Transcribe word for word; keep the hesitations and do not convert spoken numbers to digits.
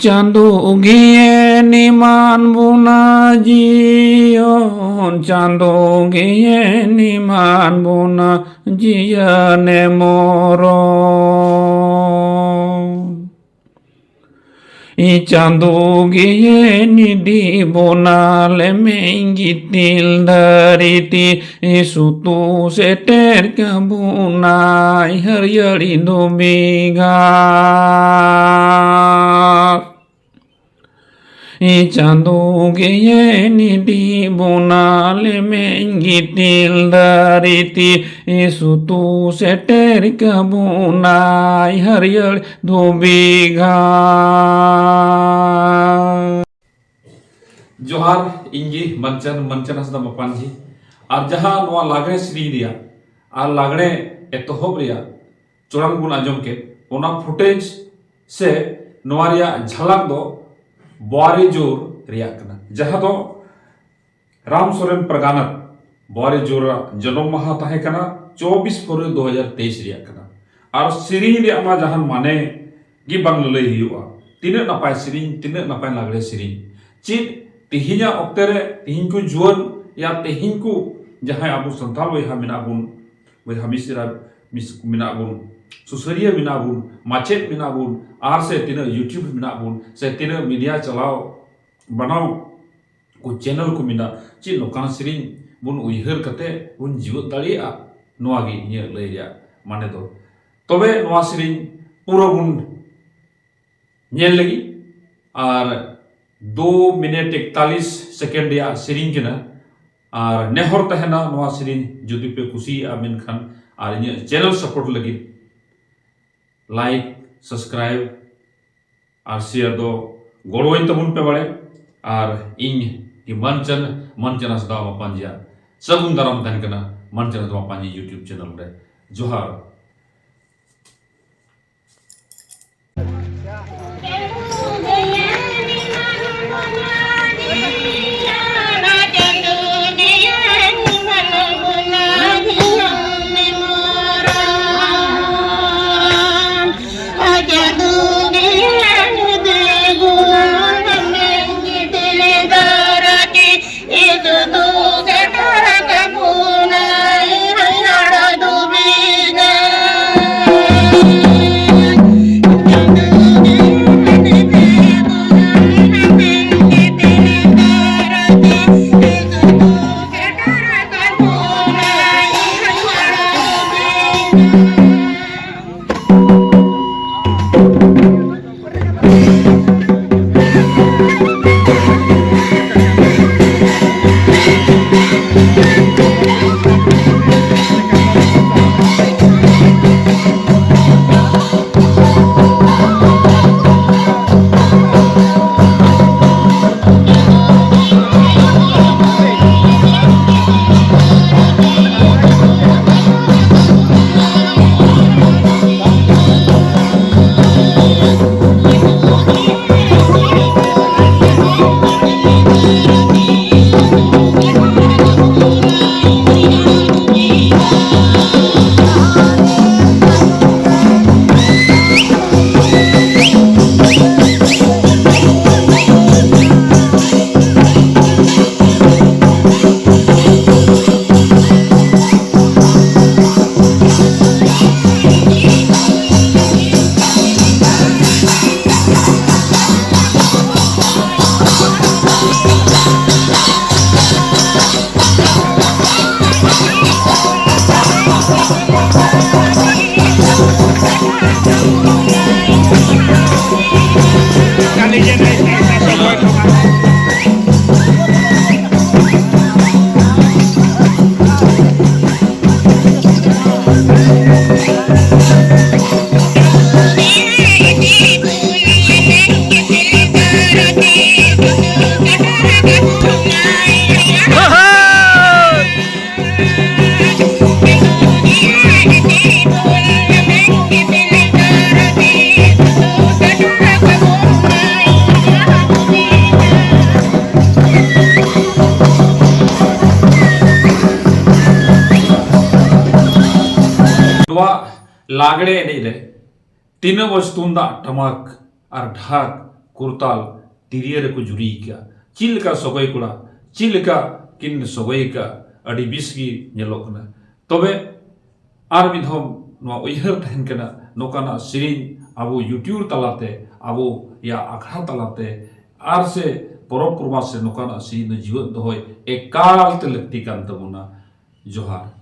ᱪᱟᱸᱫᱳ ᱜᱮᱭᱮ ᱱᱤᱢᱟᱱ ᱵᱚᱱᱟ ᱡᱤᱭᱚᱱ, ᱪᱟᱸᱫᱳ ᱜᱮᱭᱮ ᱱᱤᱢᱟᱱ ᱵᱚᱱᱟ ᱡᱤᱭᱚᱱᱮ ᱢᱚᱨᱚ᱾ ᱪᱟᱸᱫᱳ ᱜᱮᱭᱮ ᱱᱤᱫᱤ ᱵᱚᱱᱟ ᱞᱮᱢᱮᱧ ᱜᱤᱛᱤᱞ ᱫᱟᱨᱮ ᱛᱮ, ᱥᱩᱛᱩ ᱥᱮᱴᱮᱨ ᱠᱟᱵᱚᱱᱟᱭ ᱦᱟᱹᱨᱭᱟᱹᱲᱤ ᱫᱷᱩᱵᱤ ᱜᱷᱟᱥ᱾ ᱪᱟᱸᱫᱳ ᱜᱮᱭᱮ ᱱᱤᱫᱤ ᱵᱚᱱᱟ ᱞᱮᱢᱮᱧ ᱜᱤᱛᱤᱞ ᱫᱟᱨᱮ ᱛᱮ, ᱥᱩᱛᱩ ᱥᱮᱴᱮᱨ ᱠᱟᱵᱚᱱᱟᱭ ᱦᱟᱹᱨᱭᱟᱹᱲ ᱫᱷᱩᱵᱤ ᱜᱷᱟᱥ᱾ ᱡᱚᱦᱟᱨ, ᱤᱧ ᱜᱮ ᱢᱟᱱᱪᱟᱱ, ᱢᱟᱱᱪᱟᱱ ᱦᱟᱸᱥᱫᱟ ᱢᱟᱯᱟᱱᱡᱤ᱾ ᱟᱨ ᱡᱟᱦᱟᱸ ᱱᱚᱣᱟ ᱞᱟᱜᱽᱲᱮ ᱥᱮᱨᱮᱧ ᱨᱮᱭᱟᱜ ᱟᱨ ᱞᱟᱜᱽᱲᱮ ᱮᱛᱚᱦᱚᱵ ᱨᱮᱭᱟᱜ ᱪᱚᱲᱟᱝ ᱵᱚᱱ ᱟᱸᱡᱚᱢ ᱠᱮᱫ, ᱚᱱᱟ footage ᱥᱮ ᱱᱚᱣᱟ ᱨᱮᱭᱟᱜ ᱡᱷᱟᱞᱟᱠ ᱫᱚ ᱵᱚᱣᱟᱨᱤ ᱡᱳᱨ ᱨᱮᱭᱟᱜ ᱠᱟᱱᱟ, ᱡᱟᱦᱟᱸ ᱫᱚ ᱨᱟᱢ ᱥᱚᱨᱮᱱ ᱯᱨᱟᱜᱟᱱᱟᱛ ᱵᱚᱣᱟᱨᱤ ᱡᱳᱨᱟᱜ ᱡᱚᱱᱚᱢ ᱢᱟᱦᱟ ᱛᱟᱦᱮᱸ ᱠᱟᱱᱟ ᱪᱚᱵᱵᱤᱥ ᱯᱷᱮᱵᱽᱨᱩᱣᱟᱨᱤ ᱫᱩ ᱦᱟᱡᱟᱨ ᱛᱮᱭᱤᱥ ᱨᱮᱭᱟᱜ ᱠᱟᱱᱟ᱾ ᱟᱨ ᱥᱮᱨᱮᱧ ᱨᱮᱭᱟᱜ ᱢᱟ ᱡᱟᱦᱟᱱ ᱢᱟᱱᱮ ᱜᱮ ᱵᱟᱝ ᱞᱟᱹᱞᱟᱹᱭ ᱦᱩᱭᱩᱜᱼᱟ᱾ ᱛᱤᱱᱟᱹᱜ ᱱᱟᱯᱟᱭ ᱥᱮᱨᱮᱧ, ᱛᱤᱱᱟᱹᱜ ᱱᱟᱯᱟᱭ ᱞᱟᱜᱽᱲᱮ ᱥᱮᱨᱮᱧ᱾ ᱪᱮᱫ ᱛᱮᱦᱮᱧᱟᱜ ᱚᱠᱛᱮ ᱨᱮ ᱛᱮᱦᱮᱧ ᱠᱚ ᱡᱩᱣᱟᱹᱱ ᱭᱟ ᱛᱮᱦᱮᱧ ᱠᱚ ᱡᱟᱦᱟᱸᱭ ᱟᱵᱚ ᱥᱟᱱᱛᱟᱲ ᱵᱚᱭᱦᱟ ᱢᱮᱱᱟᱜ ᱵᱚᱱ, ᱵᱚᱭᱦᱟ ᱢᱤᱥᱨᱟ ᱢᱤᱥ ᱢᱮᱱᱟᱜ ᱵᱚᱱ, ᱥᱩᱥᱟᱹᱨᱤᱭᱟᱹ ᱢᱮᱱᱟᱜ ᱵᱚᱱ, ᱢᱟᱪᱮᱫ ᱢᱮᱱᱟᱜ ᱵᱚᱱ, ᱟᱨ ᱥᱮ ᱛᱤᱱᱟᱹᱜ YouTube ᱢᱮᱱᱟᱜ ᱵᱚᱱ, ᱥᱮ ᱛᱤᱱᱟᱹᱜ media ᱪᱟᱞᱟᱣ ᱵᱟᱱᱟᱣ ᱠᱚ channel ᱠᱚ ᱢᱮᱱᱟᱜ, ᱪᱮᱫ ᱱᱚᱝᱠᱟᱱ ᱥᱮᱨᱮᱧ ᱵᱚᱱ ᱩᱭᱦᱟᱹᱨ ᱠᱟᱛᱮ ᱵᱚᱱ ᱡᱤᱣᱮᱫ ᱫᱟᱲᱮᱭᱟᱜᱼᱟ? ᱱᱚᱣᱟ ᱜᱮ ᱤᱧᱟᱹᱜ ᱞᱟᱹᱭ ᱨᱮᱭᱟᱜ ᱢᱟᱱᱮ ᱫᱚ᱾ ᱛᱚᱵᱮ ᱱᱚᱣᱟ ᱥᱮᱨᱮᱧ ᱯᱩᱨᱟᱹ ᱵᱚᱱ ᱧᱮᱞ ᱞᱟᱹᱜᱤᱫ, ᱟᱨ ᱫᱩ ᱢᱤᱱᱤᱴ ᱮᱠᱛᱟᱞᱤᱥ ᱥᱮᱠᱮᱱᱰ ᱨᱮᱭᱟᱜ ᱥᱮᱨᱮᱧ ᱠᱟᱱᱟ᱾ ᱟᱨ ᱱᱮᱦᱚᱨ ᱛᱟᱦᱮᱱᱟ, ᱱᱚᱣᱟ ᱥᱮᱨᱮᱧ ᱡᱩᱫᱤ ᱯᱮ ᱠᱩᱥᱤᱭᱟᱜᱼᱟ ᱢᱮᱱᱠᱷᱟᱱ, ᱟᱨ ᱤᱧᱟᱹᱜ channel support ᱞᱟᱹᱜᱤᱫ like, subscribe ᱟᱨ share ᱫᱚ ᱜᱚᱲᱚᱣᱟᱹᱧ ᱛᱟᱵᱚᱱ ᱯᱮ ᱵᱟᱲᱮ᱾ ᱟᱨ ᱤᱧ ᱜᱮ ᱢᱟᱱᱪᱟᱱ, ᱢᱟᱱᱪᱟᱱ ᱦᱟᱸᱥᱫᱟ ᱢᱟᱯᱟᱱᱡᱤᱭᱟᱜ ᱥᱟᱹᱜᱩᱱ ᱫᱟᱨᱟᱢ ᱛᱟᱦᱮᱱ ᱠᱟᱱᱟ ᱢᱟᱱᱪᱟᱱ ᱦᱟᱸᱥᱫᱟ ᱢᱟᱯᱟᱱᱡᱤ YouTube channel ᱨᱮ᱾ ᱡᱚᱦᱟᱨ᱾ ᱱᱚᱣᱟ ᱞᱟᱜᱽᱲᱮ ᱮᱱᱮᱡ ᱨᱮ ᱛᱤᱱᱟᱹᱜ ᱢᱚᱡᱽ ᱛᱩᱢᱫᱟᱜ ᱴᱟᱢᱟᱠ ᱟᱨ ᱰᱷᱟᱠ ᱠᱩᱨᱛᱟᱞ ᱛᱤᱨᱭᱳ ᱨᱮᱠᱚ ᱡᱩᱨᱤ ᱠᱟᱜᱼᱟ᱾ ᱪᱮᱫ ᱞᱮᱠᱟ ᱥᱚᱜᱚᱭ ᱠᱚᱲᱟ, ᱪᱮᱫ ᱞᱮᱠᱟ ᱠᱤᱱ ᱥᱚᱜᱚᱭ ᱠᱟᱜᱼᱟ, ᱟᱹᱰᱤ ᱵᱮᱥ ᱜᱮ ᱧᱮᱞᱚᱜ ᱠᱟᱱᱟ᱾ ᱛᱚᱵᱮ ᱟᱨ ᱢᱤᱫ ᱫᱷᱟᱣ ᱱᱚᱣᱟ ᱩᱭᱦᱟᱹᱨ ᱛᱟᱦᱮᱱ ᱠᱟᱱᱟ, ᱱᱚᱝᱠᱟᱱᱟᱜ ᱥᱮᱨᱮᱧ ᱟᱵᱚ YouTube ᱛᱟᱞᱟᱛᱮ, ᱟᱵᱚᱭᱟᱜ ᱟᱠᱷᱲᱟ ᱛᱟᱞᱟᱛᱮ ᱟᱨ ᱥᱮ ᱯᱚᱨᱚᱵᱽ ᱯᱚᱨᱵᱟᱥ ᱨᱮ ᱱᱚᱝᱠᱟᱱᱟᱜ ᱥᱮᱨᱮᱧ ᱫᱚ ᱡᱤᱣᱮᱫ ᱫᱚᱦᱚᱭ ᱮᱠᱟᱞ ᱛᱮ ᱞᱟᱹᱠᱛᱤ ᱠᱟᱱ ᱛᱟᱵᱚᱱᱟ᱾ ᱡᱚᱦᱟᱨ᱾